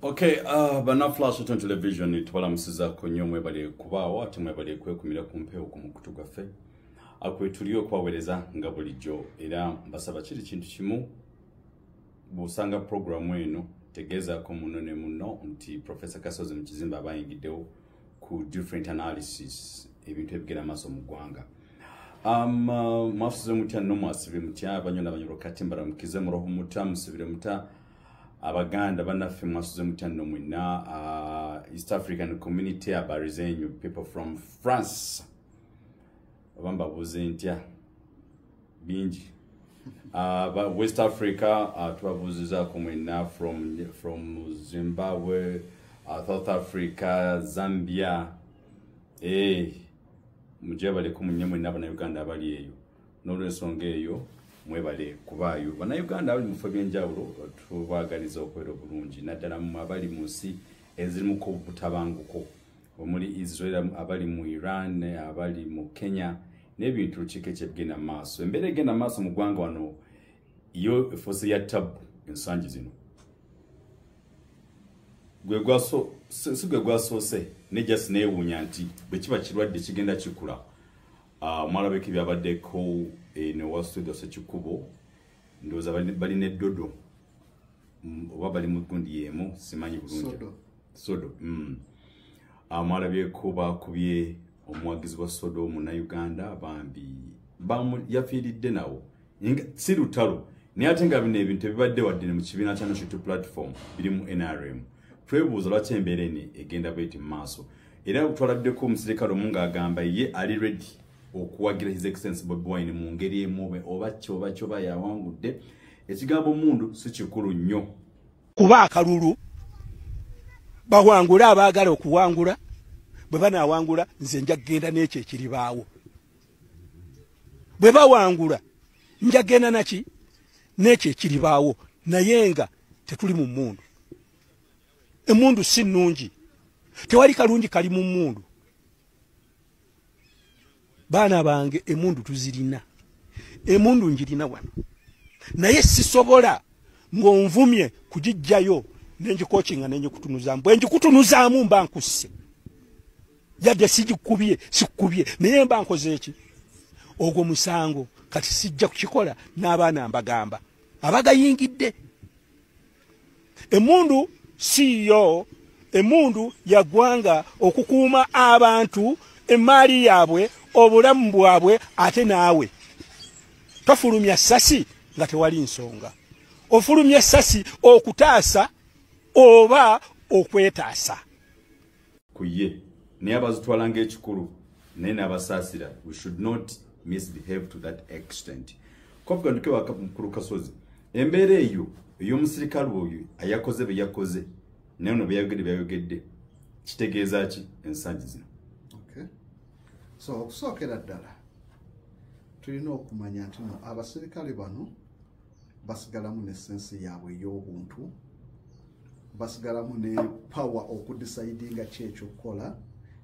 Okay, bana Flash on Television tubalamusizaako nnyo, mwebale kubaawo ate mwebale kwekumira ku mpewo ku mukutu gwaffe akwe tuli okubaweereza nga bulijjo. Era mbasaba kiri kintu kimu, bw'osanga programu eno tegeezaako muno ne muno nti Professor Kasozi mu kizimbe abayingiddewo ku different analysis, ebintu ebigenda maaso mu ggwanga. Mwasuze mutya nno, mwasibye mutya? Abanyona abanyoro kati mbalamukize, muroho muta, musibire muta? Abaganda bannaffe mwasuze mutya nno mwenna? East African Community, habari zenyu people from France? Oba mbabuuze ntya bingi. West Africa, tubabuuzizaako mwenna from Zimbabwe, South Africa, Zambia. Mujebaleko munye mwenna Abannayuganda abali eyo. N'olwensonga eyo mwebale kubaayo. Bannayuganda abali mu bifo ebyenjawulo tubaagaliza okubeera obulungi, naddala mmwe abali mu nsi ezirimuko obutabanguko, omuli Israel, abali mu Iran, abali mu Kenya n'ebintu lukiiko ekyebigenda mu maaso. Embeera egenda mu maaso mu ggwanga wano yo efuuse ya tabu ensangi zino. Si gwe gwasoose, ne just neewuunya nti bwe kiba kirwadde kigenda kikula. Mwalabeko ebyabaddeko eno wa Studio Sekikubo, ndowooza balina eddodo, oba bali mu gundi y'emu, simanyi bulungi. Sodo. Sodo. Mwalabyeko bakubye omuwagizi wa Sodo Munnayuganda, bambi yafiiridde nawo. Si lutalo naye ate nga bino ebintu ebibadde wadde ne mu kibiina kya National Platform biri mu NRM. Twebuuza lwaki embeera eno egenda bweti mu maaso. Era twaladdeko omusirikale omu ng'agamba ye ali ready okuwagira His Excellency Bobi Wine mu ngeri emu oba ki oba ki oba yawangudde. Ekigambo mundu si kikulu nnyo. Kuba akalulu bawangula abaagala okuwangula, bwe banaawangula nze nja kugenda n'ekyo ekiribaawo. Bwe bawangula nja kugenda naki n'ekyo ekiribaawo, naye nga tetuli mu mmundu. Emmundu si nnungi, tewali kalungi kali mu mmundu. Baana bange, emmundu tuzirina, emmundu njirina wano, naye sisobola ng'onvumye kugijjayo nenjikokinga nenjikutunuzaamu. Bwe njikutunuzaamu mba nkusse, yadde sigikubye, sikubye, naye mba nkoze eki? Ogwo musango. Kati sijja kukikola. N'abaana mbagamba abagayingidde, emmundu si yo. Emmundu yaggwanga okukuuma abantu, emaali yaabwe, obulamu bwabwe. Ate naawe tofulumya ssasi nga tewali nsonga. Ofulumya essasi okutaasa oba okwetaasa. Ku ye naye abazitwala ng'ekikulu, naye n'abasaasira. We should not misbehave to that extent. Kovuga nduke waka mukulu Kasozi, embeera eyo ey'omusirikale oyo ayakoze bye yakoze naye ono byayogedde byayogedde kitegeeza ki ensangi zino? Okay. So okusookera ddala tulina okumanya nti no abasirikale bano basigalamu ne sense yaabwe ey'obuntu, basigalamu ne power okudecidinga ki ekyokukola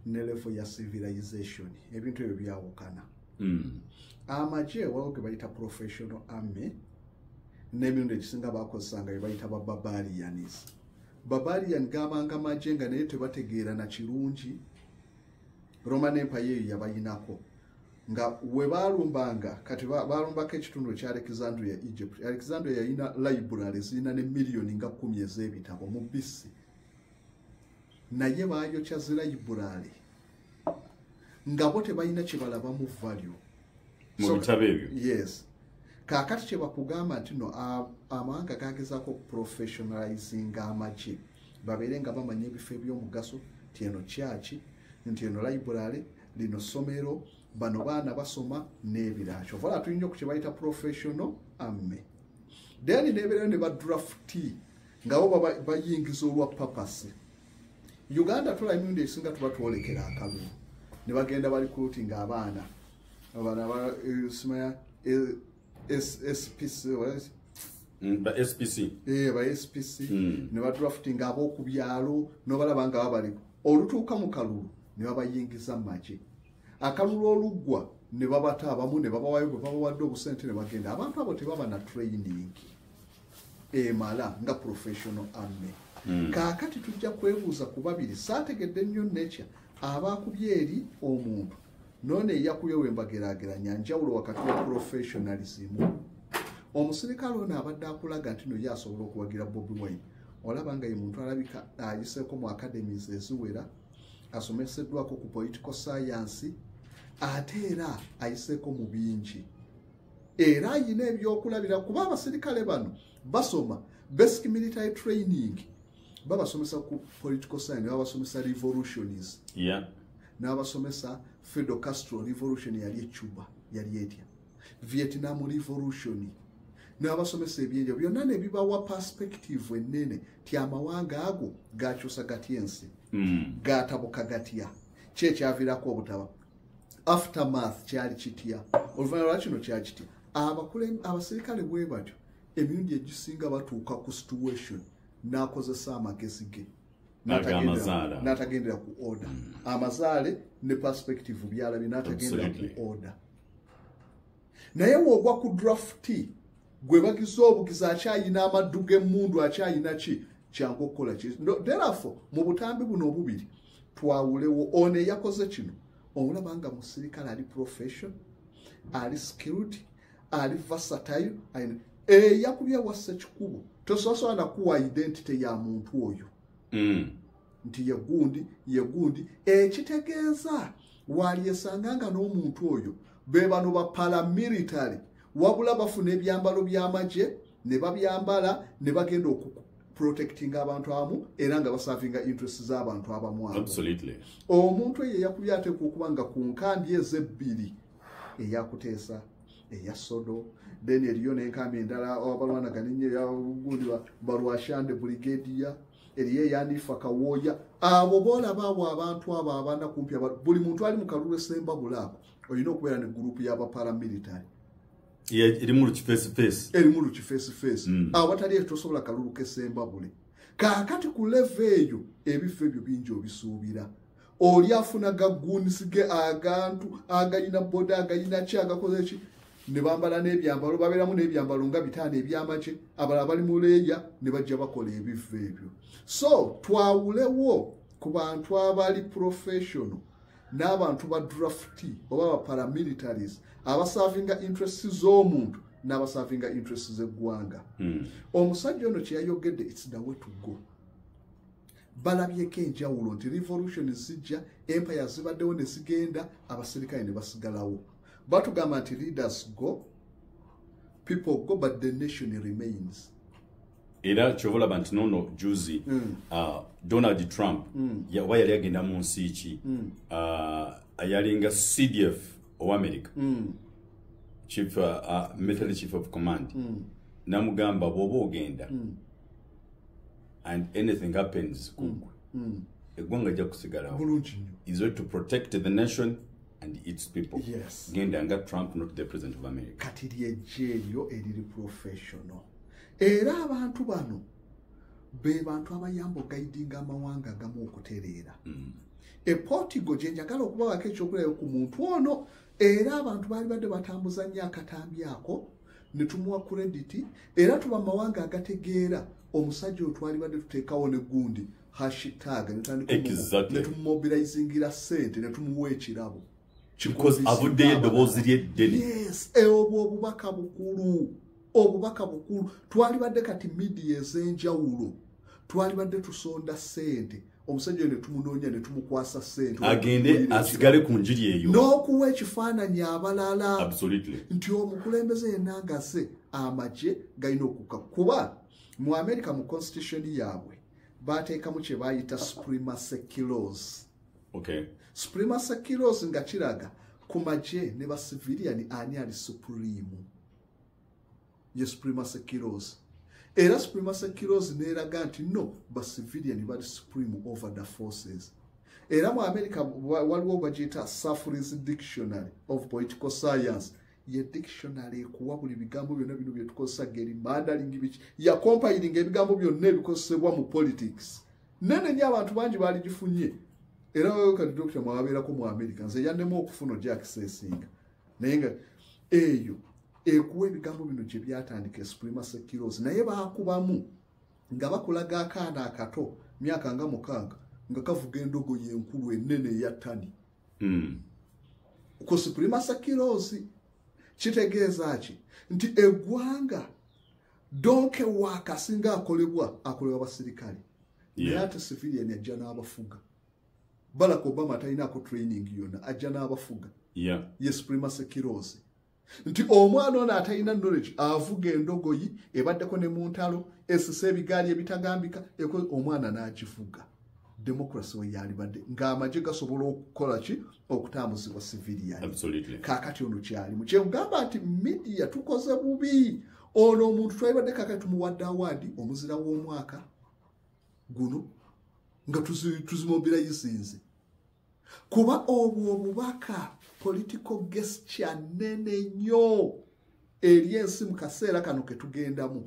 ne level ya civilization. Ebintu ebyo byawukana. Amagye waliwo ge bayita professional army, n'emirundi egisinga bakozesanga bye bayita ba barbarians. Barbarian gabanga magye nga naye tebategeera na kirungi. Roman Empire eyo yabayinako nga we balumbanga. Kati balumbako ekitundu ekya Alexandria, Egypt. Alexandria yalina library zirina ne miliyoni nga 10 ez'ebitabo mu bisi, naye bayokya zi library nga bo tebalina kye balabamu value mu bitabo ebyo. Yes. Kaakati kye bakugamba nti no amawanga gagezaako professionalizinga amagye, babeere nga bamanya ebifo ebyomugaso, nti eno kyaki, nti eno library, lino ssomero, bano baana basoma n'ebirala. Kyova olaba tulina ku kye bayita professional army, then nebeerayo ne ba draftee nga bo bayingiza olwa purpose. Uganda tulaba emirundi egisinga tuba twolekera akalulu ne bagenda barecruiting abaana, abaana aba simanya SPC, what is it? Ba SPC. Ba SPC. Ne badrafting ab'oku byalo nobalaba nga babali olutuuka mu kalulu ne babayingiza mu magye. Akalulu oluggwa ne babata abamu ne babawayo bwe babawadde obusente ne bagenda. Abantu abo tebaba na training emala nga professional army. Kaakati tujja kwebuuza ku babiri, saategedde nnyo nekya abaakubye eri omuntu none eyakubye wembageraageranya njawulo wakati wa professionalism. Omusirikale ono abadde akulaga nti no ye asobola okuwagira Bobi Wine, olaba nga ye muntu alabika ayiseeko mu academies eziwera, asomeseddwako ku political science, ate era ayiseeko mu bingi, era ayina ebyokulabira kuba abasirikale bano basoma basic military training, babasomesa ku political science, babasomesa revolutions, n'abasomesa Fidel Castro revolution yali e Cuba yali etya, Vietnam revolution, n'abasomesa ebyenjo byonna ne bibawa perspective ennene ti amawanga ago gakyusa gatya ensi, gatabuka gatya, ki ekyaviirako obutaba, aftermath kyali kitya, oluvannyuma lwa kino kyali kitya. Abasirikale bwe batyo emirundi egisinga batuuka ku situation n'akozesa amagezi ge n'atagendera ku order. Amazaale ne perspective byalabye n'atagendera ku order. Naye w'ogwa ku draft gwe bagiza obugiza akyayina amaddu g'emmundu akyayina ki kyangu okukola ki. Therefore mu butambi buno obubiri twawulewo ono eyakoze kino, omulaba nga musirikale ali profession, ali skilled, ali versatile, eyakubye wassa kikubo tosobola nakuwa identity ya muntu oyo nti yegundi yegundi, ekitegeeza walyesanga nga n'omuntu oyo be bano ba paramilitary wabula bafuna ebyambalo by'amagye ne babyambala ne bagenda okuprotectinga abantu abamu era nga basavinga interest z'abantu abamu abo. Omuntu eyo eyakubye ateekwa okuba nga ku nkambi ezebbiri, eyakuteesa, eya Sodo, then eriyo n'enkambi endala abalwanagana ennyo eyagundi Balwashande Brigadier, eriyo eyanifa Kawooya. Abo boolaba abo abantu abo abana kumpi, buli muntu ali mu kalulu esembabula ako olina okubeera ne gurupu y'abaparamilitary erimu lukifeesifeesi, erimu lukifeesifeesi, awatali ekyo tosobola kalulu k'essembabule. Kaakati ku level eyo ebifo ebyo bingi obisuubira. Oli afuna gagunisi ge agantu agayina boda agayina ki agakoze ki, ne bambala n'ebyambalo, babeeramu n'ebyambalo nga 5 eby'amagye, abalala bali mu leeya ne bajja bakola ebifo ebyo. So twawulewo ku bantu abali professional n'abantu ba draft oba ba paramilitaries abasavinga interests z'omuntu n'abasavinga interests z'eggwanga. Omusajja ono kye yayogedde, it's the way to go. Balabyeko enjawulo nti revolution zijja, empire zibaddewo ne zigenda, abasirikale ne basigalawo. Batugamba nti leaders go, people go, but the nation remains. Era kyova olaba nti nono juzi Donald Trump oba yali agenda mu nsi ki, yalinga CDF owa America, chief military chief of command, namugamba bw'oba ogenda and anything happens kugwe, eggwanga lijja kusigalawo. Is to protect the nation and its people. Genda nga Trump, not the president of America. Kati lyejje eryo eriri professional. Era abantu bano be bantu abayamba guidinga amawanga agamu okutereera. E Portugal gye njagala okubawako ekyokulabirako ku muntu ono, era abantu baali badde batambuza nnyo akatambi ako ne tumuwa credit, era tuba mawanga agategeera omusajja oyo twali badde tuteekawo ne gundi hashtag ne tumumobilizingira ssente ne tumuwa ekirabo. Because avuddeyo eddoboozi lye ddene. Yes, obwo obubaka bukulu. Obubaka bukulu. Twalibadde kati media ez'enjawulo, twalibadde tusonda ssente, omusajja oyo ne tumunoonya ne tumukwasa ssente agende asigale ku njiri eyo n'okuwa ekifaananyi abalala nti omukulembeze yenna ng'azze amagye galina okukka. Kuba mu America mu constitution yaabwe bateekamu kye bayita supremacy clause. Supremacy clause nga kiraga ku magye ne ba civilian ani ali supreme. Ye supremacy clause. Era supremacy clause n'eraga nti no, ba civilian bali supreme over the forces. Era mu America waliwo bagiyita Saffrey's Dictionary of Political Science. Ye dictionary ekuwa buli bigambo byonna bino bye tukozesa, gerrymandering biki, yakompilinga ebigambo byonna ebikozesebwa mu politics. Nene nnyo abantu bangi baaligifunye. Era kati Dr. mwabeerako mu America, nze yannemu okufuna ojja accessinga. Naye nga eyo ekuwa ebigambo bino gye byatandika supremacy clause, naye baakubamu Nga bakulaga akaana akato myaka nga 6 nga kavuga endogoyi enkulu ennene eya ttani. Ku supremacy kills kitegeeza ki? Nti eggwanga donke wakasinga akolebwa abasirikale. Naye ate civilian ajja n'abafuga. Barack Obama talinaako training yonna, ajja n'abafuga. Ye supremacy kills. Nti omwana ono atalina knowledge avuga endogoyi ebaddeko ne mu ntalo, esisa ebigaali ebitagambika, omwana n'agivuga. Democracy we yalibadde ng'amagye gasobola okukola ki? Okutambuzibwa civilian. Kaakati ono kyalimu kyengamba nti media tukoze bubi. Ono omuntu twalibadde kaakati tumuwadde award omuzira w'omwaka guno nga tuzimobilizinze, kuba obwo obubaka political gesture nene nnyo eri ensi mu kaseera kano ke tugendamu.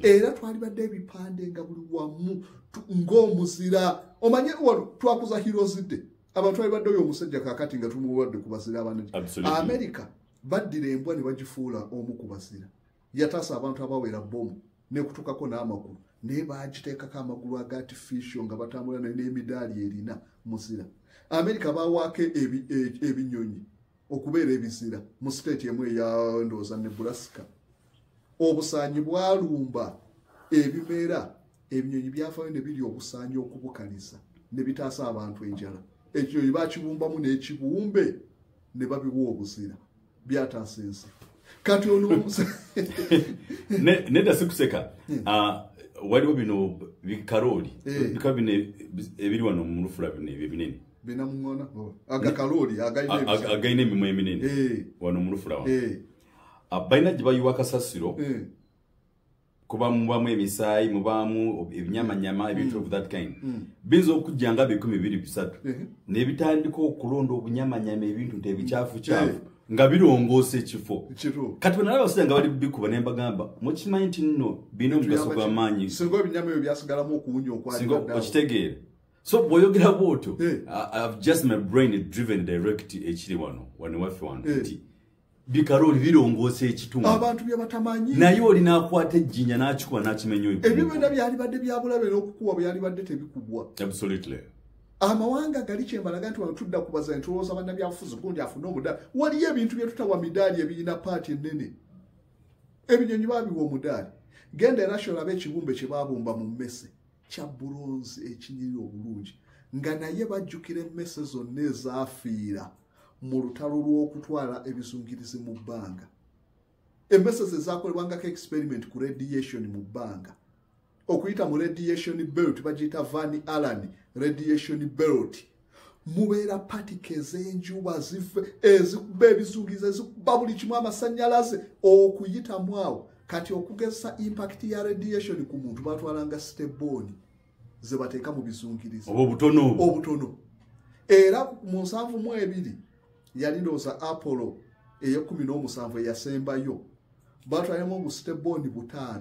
Era twalibadde ebipande nga buli wamu ng'omuzira. Omanye wano twakuza Heroes Day, abantu balibadde oyo omusajja kaakati nga tumuwadde ku bazira abanene. America baddira embwa ne bagifuula omu ku bazira, yataasa abantu abawera bomu nekutukako n'amagulu, naye bagiteekako amagulu aga artificial nga batambula naye n'emidaali erina muzira. America bawaako ebinyonyi okubeera ebizira mu state emu eya ndowooza Nebraska. Obusaanyi bwalumba ebimera, ebinyonyi byafaayo ne birya obusaanyi okubukaliza ne bitaasa abantu enjala. Ekinyonyi bakibumbamu n'ekibumbe ne babiwa obuzira, byataasa ensi. Kati ono nedda sikuseka. Waliwo bino bikarooli bika bino ebiri wano mu lufula bino ebyo ebinene binamuŋona agakalooli agalina emimwa eminene wano mu lufula wano. Balina gye bayiwa kasasiro kuba mubamu emisaayi, mubaamu ebinyamanyama, ebintu of that kind. Biyinza okujja nga 2, 3 ne bitandika okulonda obunyamanyama, ebintu nti ebikyafucyafu nga birongoosa ekifo. Kati bwe nalaba abasajja nga bali bikuba ne mbagamba, mukimanyi nti nno birina omugaso gw'amaanyi. Singa ebinyama ebyo byasigalamu okuwunya okwalibadde awo. Okitegeera. So bw'oyogera bw'otyo, I've just my brain driven direct ekiri wano waffe wano nti bikarooli birongoosa ekitundu. Abantu bye batamanyi. Naye oli n'akwata ejjinja n'akikuba n'akimenya oyo. Ebyo byonna byalibadde bya bulabe n'okukuba byalibadde tebikubwa. Amawanga gali kyembalaga nti wano tudda kubaza ntulowooza bannabyabufuzi gundi afune omudaali. Waliyo ebintu bye tutawa midaali ebirina paati ennene. Ebinyonyi babiwa omudaali. Genda e Russia olabe ekibumbe kye baabumba mu mmese kya bronze ekinyirira obulungi, nga naye bajjukira emmese zonna ezaafiira mu lutalo lw'okutwala ebizungirizi mu bbanga. Emmese ze zaakolebwangako experiment ku radiation mu bbanga. Okuyita mu radiation belt, bagiyita Van Allen radiation belt. Mubeera particles ez'enjuba ezikuba ebizungirizi, ezikuba buli kimu, amasannyalaze okuyitamu awo. Kati okugezesa impact ya radiation ku muntu batwalanga steboni ze bateeka mu bizungirizi. Oba obutono. Obutono. Era mu 72 yali ndowooza Apollo ey'e17 eyasembayo, batwalemu obusteboni 5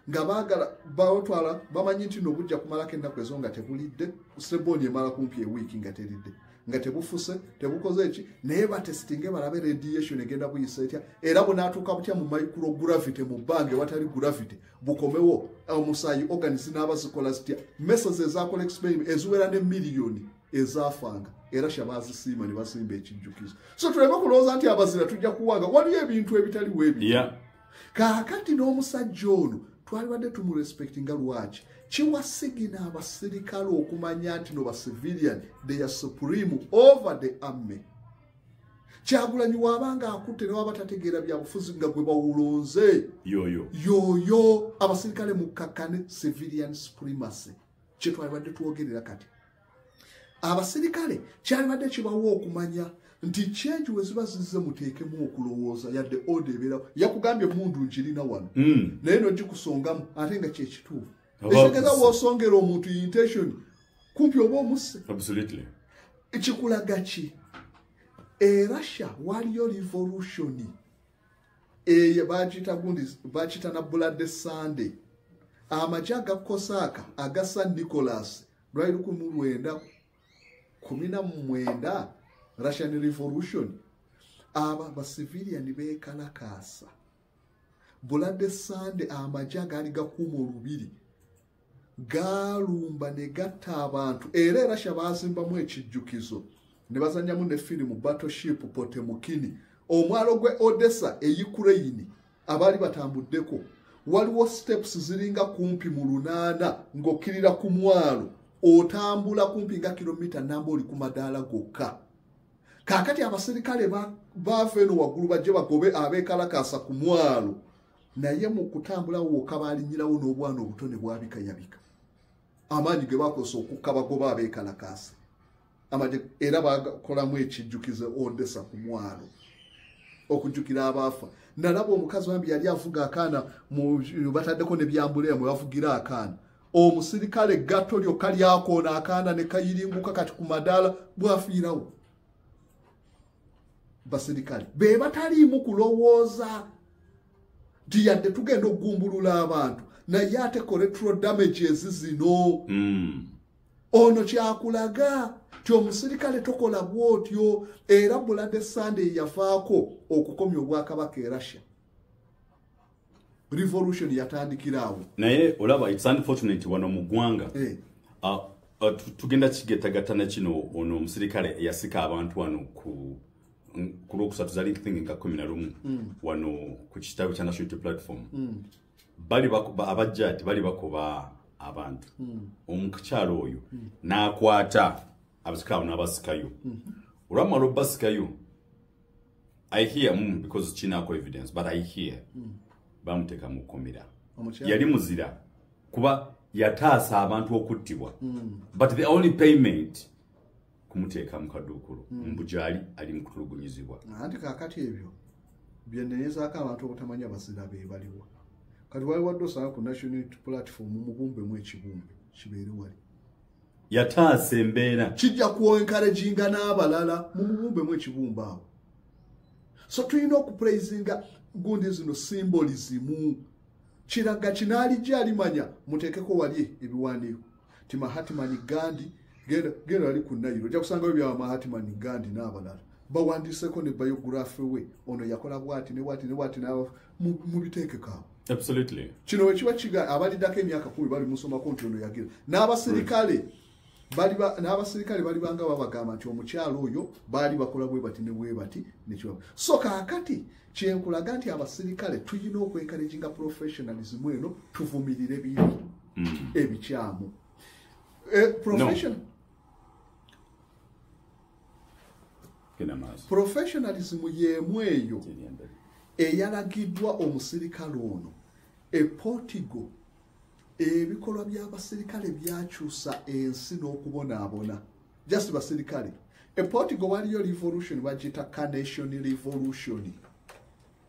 nga baagala batwala, bamanyi nti no bujja kumalako ennaku ezo nga tebulidde. Steboni emala kumpi ewiiki nga teridde, nga tebufuse, tebukoze eki, naye batesitinge balabe radiation egenda buyisa etya, era bunaatuuka butya mu microgravity, mu bbanga ewatali gravity, bukomewo omusaayi organs n'aba zikola zitya. Messes ezaakola experiment eziwera ne miliyoni ezaafanga, era shabazisiima ne basimba ekijjukizo. So tuleme kulowooza nti abazira tujja kuwanga, waliyo ebintu ebitaliwo ebyo. Kaakati n'omusajja ono twalibadde tumurespectinga. Lwaki? Kiwa sigina abasirikale okumanya nti no ba civilian they are supreme over the army. Kyagulanyi wabanga akutte ne waba tategeera byabufuzi nga gwe bawulonze yoyo yoyo, abasirikale mukakkane civilian supremacy. Kye twalibadde twogerera kati abasirikale kyalibadde kibawa okumanya nti change we ziba zizze muteekemu okulowooza, yadde order ebeerawo. Yakugambye mundu njirina wano, naye n'ogikusongamu ate nga kyekituufu. Ekitegeeza w'osongera omuntu intention kumpi oba omusse. Ekikulaga ki? E Russia waliyo revolution eyo bagiyita gundi, bagiyita na Bloody Sunday. Amagye aga Kosaaka aga San Nicholas lwali 1919, Russian Revolution. Aba ba civilian beekalakaasa. Bloody Sunday amagye agaali gakuuma olubiri Galumba ne gatta abantu. Era Russia bazimbamu ekijjukizo ne bazannyamu ne firimu Battleship Potemkin. Omwalo gwe Odessa e Ukraine abaali batambuddeko, waliwo steps ziringa kumpi mu 8 ng'okkirira ku mwalo, otambula kumpi nga kilomita namba oli ku madaala gokka. Kaakati abasirikale baava eno waggulu bajje bagobe abeekalakaasa ku mwalo, naye mu kutambula wokka baalinyirawo n'obwana obuto ne bwabikayabika. Amaanyi ge bakozesa okukka bagoba abeekalakaasa amagye, era bakolamu ekijjukizo Odessa ku mwalo okujjukira abaafa. Nalaba omukazi wambi yali avuga akaana, bataddeko ne byambuleemu bavugira akaana, omusirikale gatto lyokka lyakoona akaana ne kayiringuka kati ku madaala bwafiirawo. Basirikale be bataliimu kulowooza nti yadde tugenda okugumbulula abantu, naye ate collateral damages zino. Ono kyakulaga ti omusirikale tokola bw'otyo. Era Bloody Sunday yafaako okukomya obwakabaka e Russia. Revolution yatandikira awo. Naye olaba it's unfortunate wano mu ggwanga tugenda kigetagatta na kino. Ono omusirikale eyasika abantu wano ku lwokusatu zali think nga 11 wano ku kitabo kya National Platform, bali abajja bali bakoba abantu. Omukyalo oyo n'akwata abasikawo n'abasikayo. Olwamala obbasikayo, I hear because kinako evidence, but I hear bamuteeka mu kkomera. Yali muzira kuba yataasa abantu okuttibwa, but the only payment kumuteeka mu kaduukulu, mbu gyali ali mu kutulugunyizibwa. Anti kaakati ebyo byeneyezaako abantu obutamanya bazira be baliwa. Kati wali wadde osanga ku National Platform mubumbemu ekibumbe kibeere wali. Yataasa embeera. Kijja ku encouraginga n'abalala, mumubumbemu ekibumbe awo. So tulina okupraisinga gundi zino symbolism. Kiraga kinaalijja alimanya, muteekeko wali ebiwandiiko ti Mahatma Gandhi. Genda wali ku Nayiro ojja kusangayo bya Mahatma Gandhi n'abalala bawandiiseko ne biography we, ono yakola bwati ne bwati ne bwati, mubiteekeko awo. Absolutely. Kino bwe kiba kiga abaliddako emyaka 10 bali musomako nti ono yagira. N'abasirikale n'abasirikale balibanga babagamba nti omukyalo oyo baali bakola bwe bati ne bwe bati nekiba. So kaakati kyenkulaga nti abasirikale tulina okwencouraginga professionalism eno, tuvumirire biri ebikyamu. Profession no. Professionalism y'emu eyo eyalagiddwa omusirikale ono e Portugal. Ebikolwa by'abasirikale byakyusa ensi n'okubonaabona. Just basirikale e Portugal waliyo revolution bagiyita Carnation Revolution,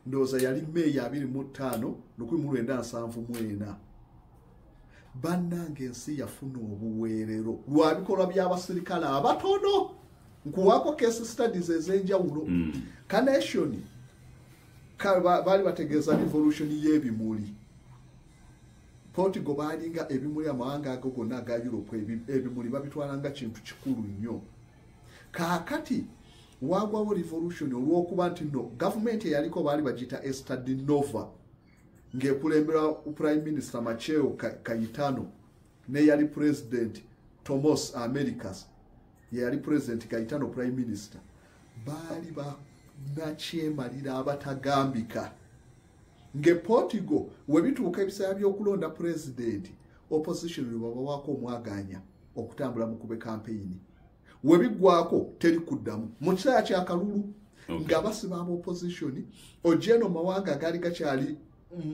ndowooza yali May 25 1974. Bannange, ensi yafuna obuweerero lwa bikolwa by'abasirikale abatono. Nkuwaako case studies ez'enjawulo. Carnation baali bategeeza revolution y'ebimuli. Portugal baalinga ebimuli, amawanga ago gonna aga Europe ebimuli babitwalanga kintu kikulu nnyo. Kaakati wagwawo revolution olw'okuba nti no gavumenti eyaliko baali bagiyita Estado Novo, ng'ekulembera Prime Minister Macheo Caetano, neyali President Tomos Americas yeyali President, Caetano Prime Minister. Baali banakyemalira abatagambika. Nge Portugal webituuka ebiseera by'okulonda president, opposition lwe babawaako omwaganya okutambula mu kube campaign, webiggwako teri kuddamu mu kiseera kyakalulu. Nga basiba aba opposition. Ojeno mawanga agaali gakyali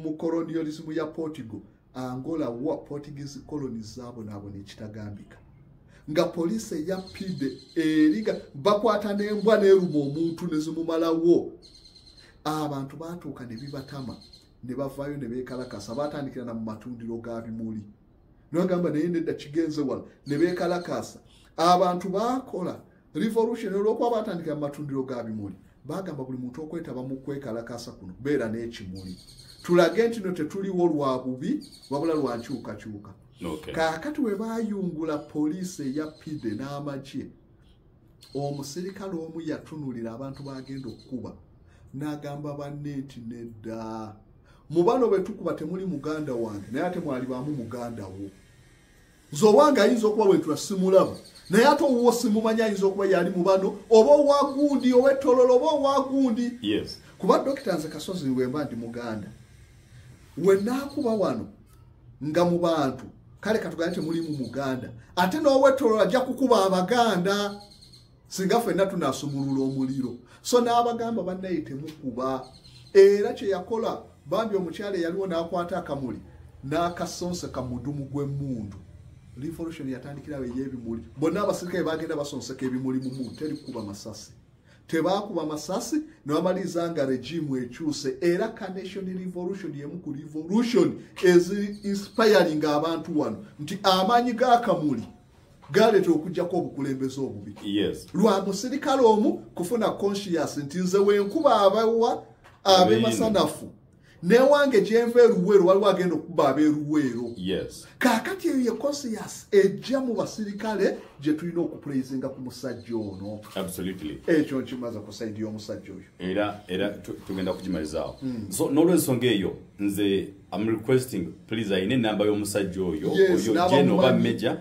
mu colonialism ya Portugal, Angola wa Portuguese colonies zaabonaabona ekitagambika, nga poliisi eya PIDE eriga bakwata n'embwa n'eruma omuntu ne zimumalawo. Abantu baatuuka ne bibatama ne bavaayo ne beekalakasa. Baatandikira na mu matundiro ga bimuli, nagamba naye nedda kigenze wala, ne beekalakasa. Abantu baakola revolution olw'okuba baatandikira mu matundiro ga bimuli. Bagamba buli muntu okwetaba mu kwekalakasa kuno beera n'ekimuli, tulage nti no tetuliwo lwa bubi wabula lwa nkyukakyuka. Kaakati we baayungula poliisi eya PIDE n'amagye, omusirikale omu yatunulira abantu bagenda okukuba n'agamba banne nti nedda, mu bano be tukuba temuli muganda wange, naye ate mwali bamu muganda wo. Nze owange ayinza okuba wentula simulaba, naye ate owuwo simumanyi, ayinza okuba yali mu bano, oba owagundi ow'ettololo, oba owagundi. Kuba Dokita, nze Kasozi wemba ndi Muganda, wenaakuba wano nga mu bantu, kale katugambe temulimu Muganda, ate n'ow'ettololo ajja kukuba Abaganda singa ffenna tunaasumulula omuliro. So n'abagamba bannaye temukuba. Era kye yakola bambi, omukyala eyaliwo n'akwata akamuli n'akasonseka mu mudumu gw'emmundu. Revolution yatandikirawo ey'ebimuli. Bonna abasirikale bagenda basonseka ebimuli mu mundu, teri kukuba masasi. Tebakuba masasi ne bamaliriza nga regime ekyuse. Era Carnation Revolution yemu ku revolution ezi inspiring abantu wano, nti amaanyi g'akamuli galeeta okugjako obukulembeze obubi. Lwa musirikale omu kufuna conscious nti nze wenkuba abawa abemasanafu, newange gyenva eruweero waliwo agenda okuba abeeruweero. Kaakati eyo ye conscious ejja mu basirikale gye tulina okupraisinga ku musajja ono. Ekyo nkimaze ku side y'omusajja oyo. Era tugenda kugimalizaawo. So n'olwensonga eyo, nze am requesting, please, ayina enamba y'omusajja oyo, oyo Gen oba Major,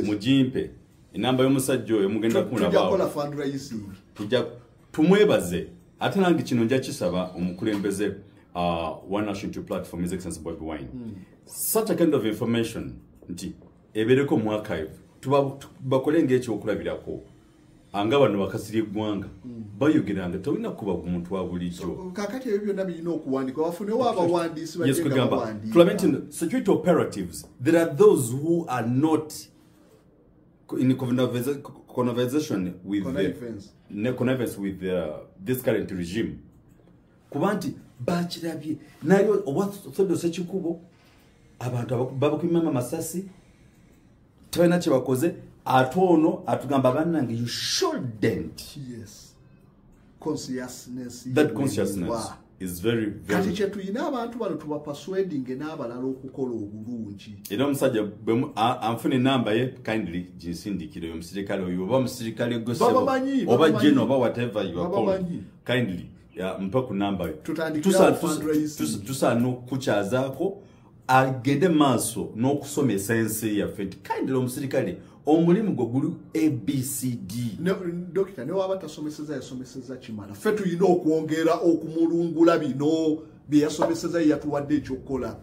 mugimpe enamba y'omusajja oyo, mugenda Tujja kukola fundraising. Tujja tumwebaze. Ate nange kino nja kisaba omukulembeze One Nation Two Platform, His Excellency Bobi Wine, such a kind of information nti ebeereko mu archive, bakole ng'ekyokulabirako, anga bano bakasirye eggwanga bayogeranga tolina kuba ku muntu wa bulijjo. Kakati ebyo byonna birina okuwandiikwa, bafunewo abawandiisi. Yes, kugamba tulabe nti security operatives, there are those who are not in conversation with Connivance. The connivance with this current regime, kuba nti bakirabye nayo oba Sodo Sekikubo, abantu babakubimamu amasasi, tebalina kye bakoze. Ate ono atugamba, bannange, you shouldn't. Yes, consciousness. That consciousness is very Kati very kyetulina abantu bano tubapersuading n'abalala okukola obulungi. Era omusajja anfuna enamba ye, kindly ginsindikire, oyo omusirikale oyo, oba musirikale gwe ssebo, Babamanyi, oba babamanyi. gen oba whatever you are called, Babamanyi. kindly mpe ku namba yo. Tutandikirawo fundraising. Tusaana okukukyazaako agende maaso n'okusomesa ensi yaffe nti kindly omusirikale omulimu gwe guli ABCD. Dokita, ne waba tasomeseza, yasomeseza kimala. Ffe tulina okwongera okumulungula bino bye yasomeseza, ye yatuwadde ekyokukola.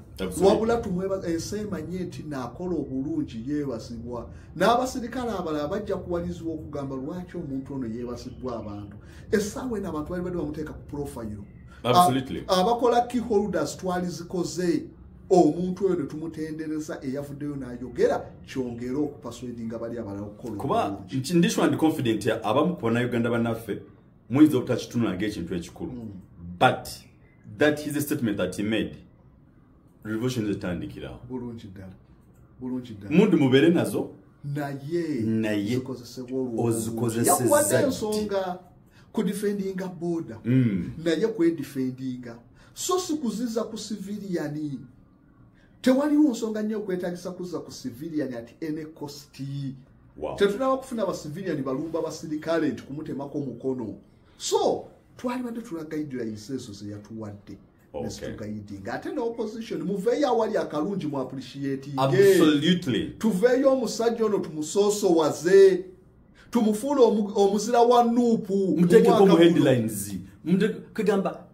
Wabula tumwebaza, ensi emanye nti naakola obulungi yeebazibwa, n'abasirikale abalala bajja kuwalizibwa okugamba lwaki omuntu ono yeebazibwa abantu. Essaawa eno abantu bali badde bamuteeka ku profile. Abakola key holders twalizikoze omuntu oyo ne tumutendereza eyavuddeyo n'ayogera, kyongere okupersuadinga bali abalala okukola Kuba obulungi. Ndi sure and confident abamu ku bannayuganda bannaffe muyinza obutakitunula ng'ekintu ekikulu, but that is a statement that he made. Revolution etandikirawo. Bulungi ddala, bulungi ddala. Mundu mubeere nazo. Naye Naye zikozesebwa olwo. ozikozesezza Yakuwadde ddi? ensonga kudefendinga border, naye kwedefendinga, so si kuziza ku civilian. Tewaliwo nsonga nnyo okwetagisa kuzza ku civilian at any cost. Tetunaba kufuna bacivilian balumba basirikale nti kumutemako omukono, so twalibadde tula guidelines ezo ze yatuwadde nesituguidinga. Ate ne opposition, muveeyo awali akalungi mu appreciating. Tuveeyo omusajja ono tumusoosowaze, tumufuule omuzira wa NUP. Muteekeko mu headlines. Kugamba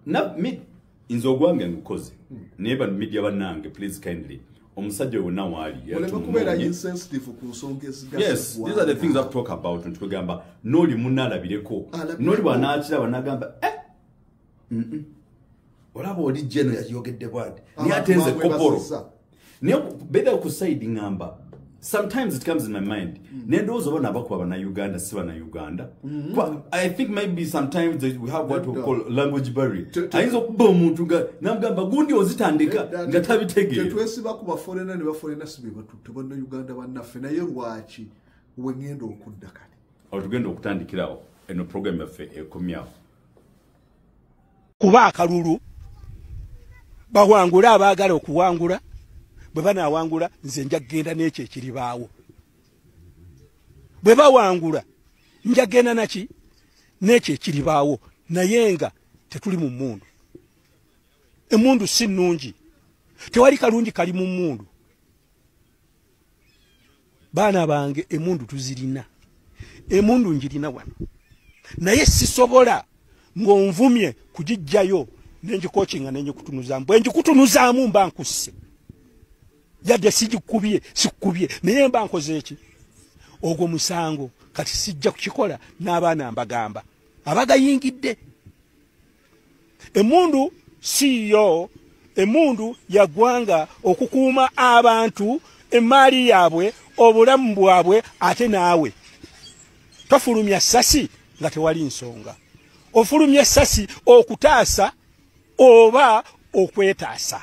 nze ogwange ngukoze, naye bano media bannange, please, kindly, omusajja oyo wonna waali Muleme kubeera insensitive ku nsonga. Yes, these are the things I've talked about, nti kwegamba n'oli munaalabireko, n'oli bw'anaakiraba n'agamba, eh, Olaba oli geno yayogedde bwati, naye ate nze koporo naye beera ku side. Ngamba sometimes it comes in my mind, nendowooza oba nabakuba bannayuganda si bannayuganda. I think maybe sometimes we have what we call language barrier. Ayinza okuba omuntu nga namugamba gundi ozitandika nga tabitegeera. Tetwesiba ku baforeigner, ne baforeigner si be batutte, bannayuganda bannaffe. Naye lwaki wengenda okudda kale? Awo tugenda okutandikirawo eno program yaffe ekomyawo. Kuba akalulu bawangula abaagala okuwangula, bwe banaawangula nze nja kugenda n'ekyo ekiribaawo. Bwe bawangula nja kugenda naki n'ekyo ekiribaawo, naye nga tetuli mu mmundu. Emmundu si nnungi, tewali kalungi kali mu mmundu. Baana bange, emundu tuzirina, emundu njirina wano, naye sisobola ng'onvumye kugijjayo nenjikokinga nenjikutunuzaamu. Bwe njikutunuzaamu mba nkusse, yadde sigikubye, sikubye, naye mba nkoze eki? Ogwo musango. Kati sijja kukikola. N'abaana mbagamba abagayingidde, emundu siyo, emundu yagwanga okukuuma abantu, emaali yaabwe, obulamu bwabwe. Ate naawe tofulumya sasi nga tewali nsonga. Ofulumya sasi okutaasa oba okwetaasa.